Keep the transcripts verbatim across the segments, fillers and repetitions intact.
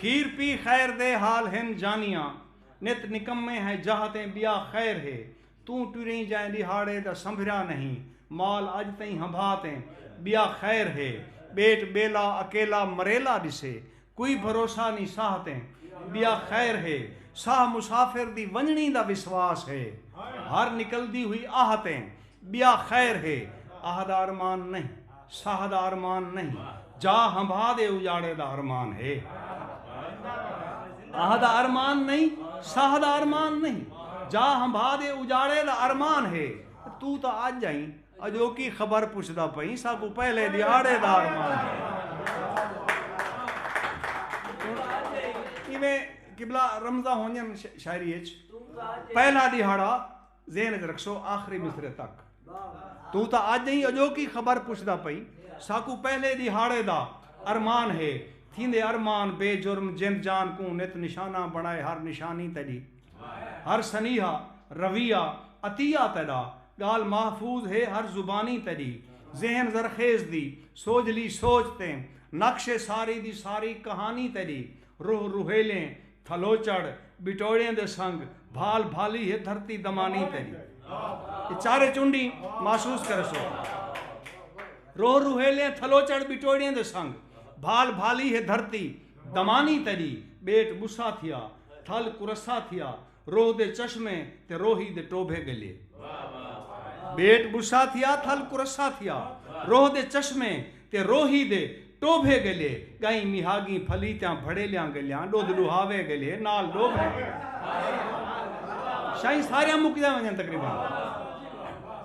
ہیر پی خیر دے حال ہن جانیاں، نت نکمے ہیں جاہ تیں ٻیا خیر ہے۔ توں ٹریں جئیں ݙیہاڑے دا سنبھریا نہیں، مال اڄ تئیں ہنبھا تیں ٻیا خیر ہے۔ ٻیٹ ٻیلا اکیلا مریلا ݙسے، کوئی بھروسہ نی ساہ تیں ٻیا خیر ہے۔ ساہ مسافر دی ونڄݨی دا وسواس ہے، ہر نکلدی ہوئی آہ تیں ٻیا خیر ہے۔ آہ دا ارمان نہیں، ساہ دا ارمان نہیں، جا ہنبھا دے اجاڑے دا ارمان ہے۔ آہ دا ارمان نہیں، ساہ دا ارمان نہیں، جا ہنبھا دے اجاڑے دا ارمان ہے۔ توں تاں اڄ آئیں، اڄوکی خبر پچھدا پئیں، ساکوں پہلے ݙیہاڑے دا ارمان ہے۔ ایویں قبلہ رمزاں ہونجن ش- شاعری اچ، پہلا ݙیہاڑا ذہن اچ رکھسو آخری مصرعے تک۔ توں تاں اڄ ای اڄوکی خبر پچھدا پئیں، ساکوں پہلے ݙیہاڑے دا ارمان ہے۔ تھیندے ارمان بے جرم جند جان کوں، نت نشانہ بݨائے ہر نشانی تیݙی۔ ہر سنیہا، رویہ، عطیہ تیݙا، ڳالھ محفوظ ہے ہر زبانی تیݙی۔ ذہن زرخیز دی سوجھلی سوچ تیں، نقش ساری دی ساری کہانی تیݙی۔ روح روحیلیں تھلوچڑ ٻٹوڑیں دے سنگ، بھال بھالی ہے دھرتی دمانی تیݙی۔ اے چارے چنڈی محسوس کرسو۔ روح روحیلیں تھلوچڑ ٻٹوڑیں دے سنگ، بھال بھالی ہے دھرتی دمانی تیݙی۔ ٻیٹ ٻسا تھیا، تھل کرسا تھیا، روح دے چشمے تے روہی دے ٹوبھے ڳلے۔ ٻیٹ ٻسا تھیا، تھل کرسا تھیا، روح دے چشمے تے روہی دے ٹوبھے ڳلے۔ ڳائیں میہاڳیں پھلیتیاں بھڑیلیاں ڳلیاں، ݙودھ ݙوہاوے ڳلے، نال ݙوبھے۔ شئیں ساریاں مکدیاں ونڄن تقریباً۔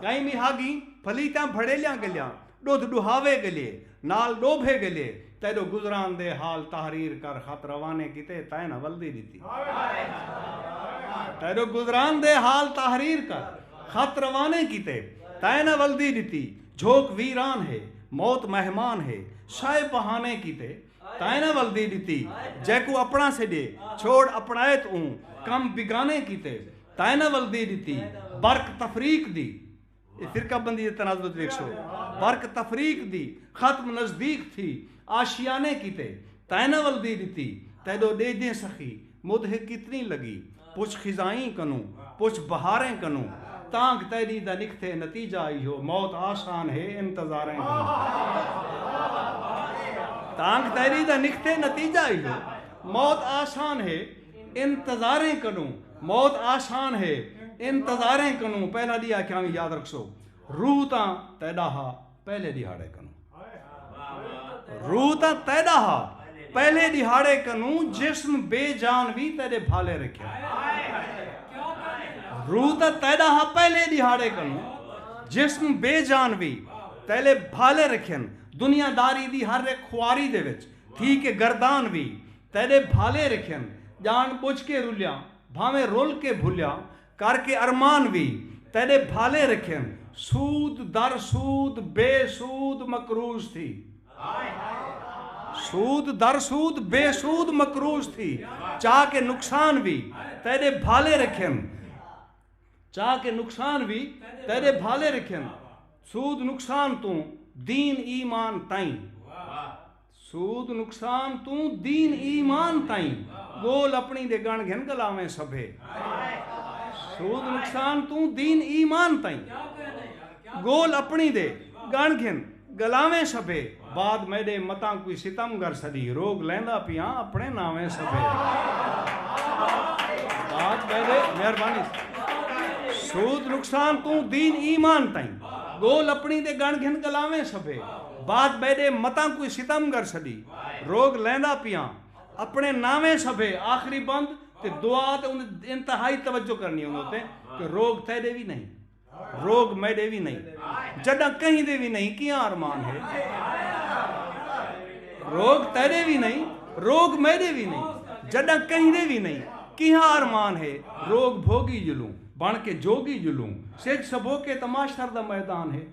ڳائیں میہاڳیں پھلیتیاں بھڑیلیاں ڳلیاں، ݙودھ ݙوہاوے ڳلے، نال ݙوبھے ڳلے۔ تیݙو گزران دے حال تحریر کر، خط روانے کیتے تیں نہ ولدی ݙتی۔ تیݙو گزران دے حال تحریر کر، خط روانے کیتے تیں نہ ولدی ݙتی۔ جھوک ویران ہے، موت مہمان ہے، شئے بہانے کیتے تیں نہ ولدی ݙتی۔ جیکوں اپݨا سݙے، چھوڑ اپݨائت اوں، کم بیگانے کیتے تیں نہ ولدی ݙتی۔ برق تفریق دی، اے فرقہ بندی دے تنازع تے ویکھسو۔ برق تفریق دی ختم نزدیک تھی، آشیانے کیتے تیں نہ ولدی ݙتی۔ تیݙو ݙیدھیں سخی مدھ ہے کتنی لڳی، پچھ خزائیں کنوں، پچھ بہاریں کنوں۔ تانگھ تیݙی دا نکھتے نتیجہ ایہو، موت آسان ہے انتظاریں کنوں۔ تانگھ تیݙی دا نکھتے نتیجہ ایہو، موت آسان ہے انتظاریں کنوں۔ موت آسان ہے انتظاریں کنوں۔ پہلا ݙیہاڑا کیا وی یاد رکھسو، روح تاں تیݙا ہا پہلے ݙیہاڑے کنوں۔ روح تاں تیݙا ہا پہلے ݙیہاڑے کنوں، جسم بے جان وی تیݙے بھالے رکھن۔ روح تاں تیݙا ہا پہلے ݙیہاڑے کنوں، جسم بے جان وی تیݙے بھالے رکھن۔ دنیا داری دی ہر ہک خواری دے وچ تھی کے گردان وی تیݙے بھالے رکھن۔ ڄاݨ ٻجھ کے رلیاں، بھانویں رل کے بھلیاں، کر کے ارمان وی تیݙے بھالے رکھن۔ سود در سود بے سود مقروض تھی، سود در سود بے سود مقروض تھی، چا کے نقصان وی تیݙے بھالے رکھن۔ چا کے نقصان وی تیݙے بھالے رکھن۔ سود نقصان توں دین ایمان تائیں، سود نقصان توں دین ایمان تائیں، ڳول اپݨی دے ڳݨ گھن ڳلاویں سبھے۔ سود نقصان توں دین ایمان تائیں، ڳول اپݨی دے ڳݨ گھن ڳلاویں سبھے۔ بعد میݙے متاں کوئی ستم گر سݙی، روڳ لیندا پیاں اپݨے ناویں سبھے۔ بعد میݙے، مہربانی۔ سود نقصان توں دین ایمان تائیں، ڳول اپݨی دے ڳݨ گھن ڳلاویں سبھے۔ بعد میݙے متاں کوئی ستم گر سݙی، روڳ لیندا پیاں اپݨے ناویں سبھے۔ آخری بند تے دعا تے ان انتہائی توجہ کرݨی اوں تے کہ روڳ تیݙے وی نہیں، روڳ میݙے وی نہیں، جݙاں کہیں دے وی نہیں، کیہاں ارمان ہے؟ روڳ تیݙے وی نہیں، روڳ میݙے وی نہیں، جݙاں کہیں دے وی نہیں، کیہاں ارمان ہے؟ روڳ بھوڳی ڄلوں، بݨ کے جوڳی ڄلوں، سجھ سبھوکے تاں محشر دا میدان ہے۔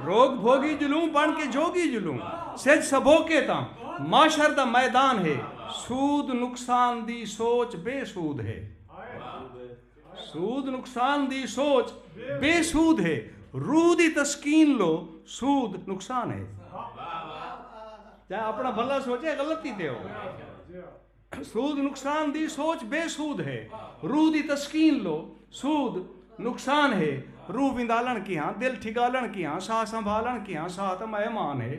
روڳ بھوڳی ڄلوں، بݨ کے جوڳی ڄلوں، سجھ سبھوکے تاں محشر دا میدان ہے۔ سود نقصان دی سوچ بے سود ہے۔ سود نقصان دی سوچ بے سود ہے۔ روح دی تسکین لو، سود نقصان ہے۔ چاہے اپݨا بھلا سوچے، غلطی تے ہو۔ سود نقصان دی سوچ بے سود ہے۔ روح دی تسکین لو، سود نقصان ہے۔ روح وندالݨ کیہاں، دل ٹھڳالݨ کیہاں، ساہ سنبھالݨ کیہاں، ساہ تاں مہمان ہے۔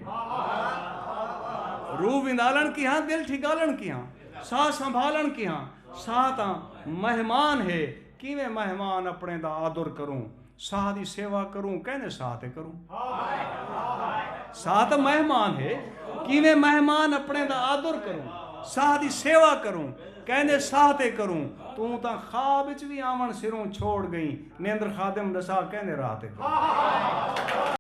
روح وندالݨ کیہاں، دل ٹھڳالݨ کیہاں، ساہ سنبھالݨ کیہاں، ساہ تاں مہمان ہے۔ کیویں مہمان اپݨے دا آدر کروں، ساہ دی سیوا کروں، کیندے ساہ تے کروں؟ ساہ تاں مہمان ہے، کیویں مہمان اپݨے دا آدر کروں، ساہ دی سیوا کروں، کیندے ساہ تے کروں؟ توں تاں خواب اچ وی آوݨ سروں چھوڑ ڳئیں، نیندر خادم ݙسا کیندے راہ تے کروں؟